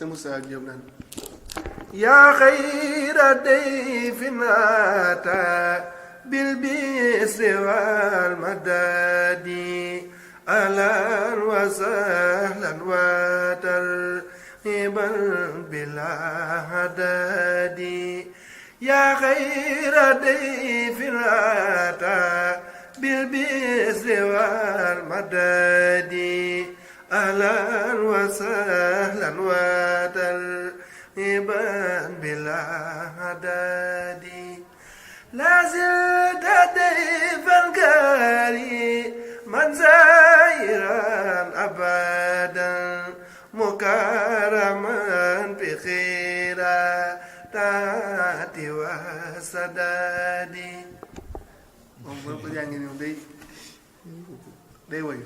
Moussa Diop naan yaa xayra dayfin ataa bil bisri wal madadi ahlan wa sahlan wa tarhiban bilaa hadadi yaa xayra dayfin ataa bil bisri wal madadi ahlan wa sahlan wa tarhiban bilaa hadadi la zilta dayfan kariman zairan abadan mukaraman bi khairatati wa sadadi moom boo ko jàngee ñoom day woy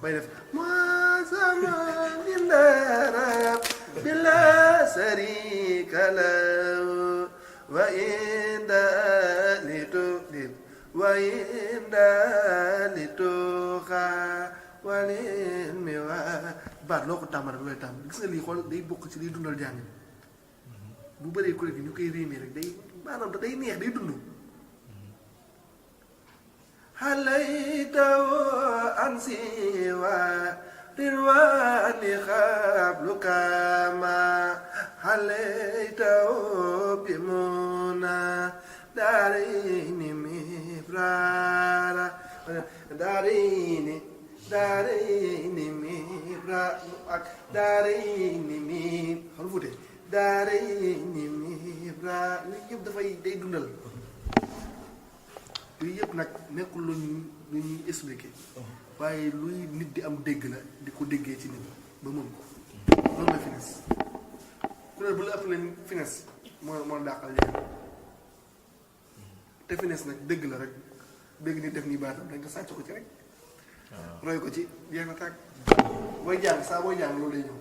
bay def muazaman indarab bila sarika lahu wa inda litudib wa inda lituxa walin mi wa baat loo ko tàmbali looy tàmbali gis nga lii xool day bokk ci liy dundal jàng bu bëree kuréel gi ñu koy réemee rek day maanaam day neex day dund halaytahu an siwa rirwani xablu kama halaytahu bimuna darini mibrara darini mibra ak darini mi xam fute darini mibra li yëpp dafay day dundal yooyu yëpp nag nekkul lu ñuy expliquer waaye luy nit di am dégg la di ko déggee ci nit ba mën ko loolu la finesse kuréel bu la ëpp leen finesse moo dàqal leen te finesse nag dégg la rek dégg nit def nii baatam dañ ko sàcc ko ci rek roy ko ci jeex na tàgg booy jàng saa booy jàng loolu lay ñëw